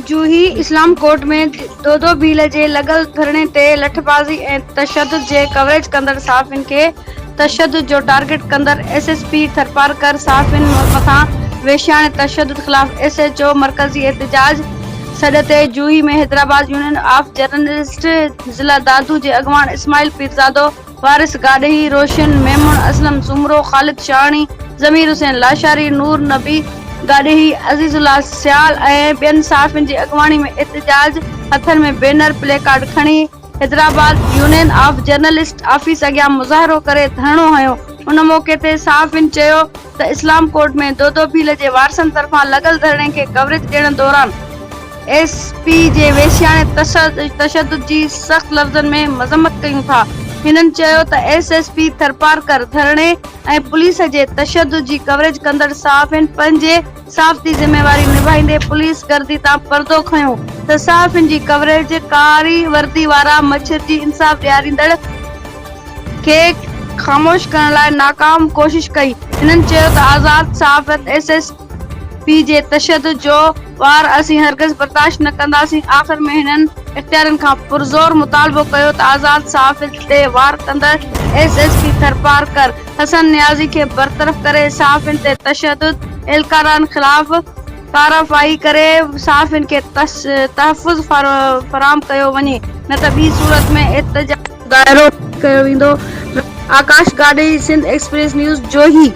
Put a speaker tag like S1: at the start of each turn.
S1: جوهي اسلام ڪوٽ ۾ دودو ڀيل جي لڳل ڌرڻي تي لٺبازي ۽ تشدد جي ڪوريج ڪندڙ صحافين کي تشدد جو ٽارگيٽ ڪندڙ ايس ايس پي ٿرپارڪر صحافين مٿان وحشياڻي تشدد خلاف ايس ايڇ او مرڪزي احتجاج سڏ تي Johi ۾ Hyderabad union of journalist ضلع دادو جي اڳواڻ اسماعيل پيرزادو، وارث گاڏهي، روشن ميمڻ، اسلم سومرو، خالد شاهاڻي، ضمير حسين لاشاري، نور نبي گاڏهي، عزيز الله سيال ۽ ٻين صحافين جي اڳواڻي ۾ احتجاج هٿن ۾ بينر پلي ڪارڊ کڻي Hyderabad union of journalist office اڳيان مظاهرو ڪري ڌرڻو هنيو ان موقعي تي صحافين چيو ته اسلام ڪوٽ ۾ دودو ڀيل جي وارثن طرفان لڳل ڌرڻي کي ڪوريج ڏيڻ دوران ايس پي جي وحشياڻي تشدد جي سخت لفظن ۾ مذمت ڪيون ٿا. هنن چيو ته ايس ايس پي ٿرپارڪر ڌرڻي ۽ پوليس جي تشدد جي ڪوريج ڪندڙ صحافين پنهنجي صحافتي ذميواري نڀائيندي پوليس گردي تان پردو کنيو ته صحافين جي ڪوريج ڪاري وردي وارا مڇرجي انصاف ڏياريندڙ کي خاموش ڪرڻ لاء ناڪام ڪوشش ڪئي. هنن چيو ته آزاد صحافت ايس ايس پي جي تشدد جو وار اسين هرگز برداشت نه ڪنداسين. آخر ۾ هنن اختيارين کان پرزور مطالبو ڪيو ته آزاد صحافت تي وار ڪندڙ S S P Tharparkar Hassan Niazi کي برطرف ڪري صحافين تي تشدد اهلڪارن خلاف ڪارروائي ڪري صحافين کي تحفظ فراهم ڪيو وڃي نه ته ٻي صورت ۾ احتجاج جو دائرو ڪيو ويندو. Akash Gadhi, Sindh express news, Johi.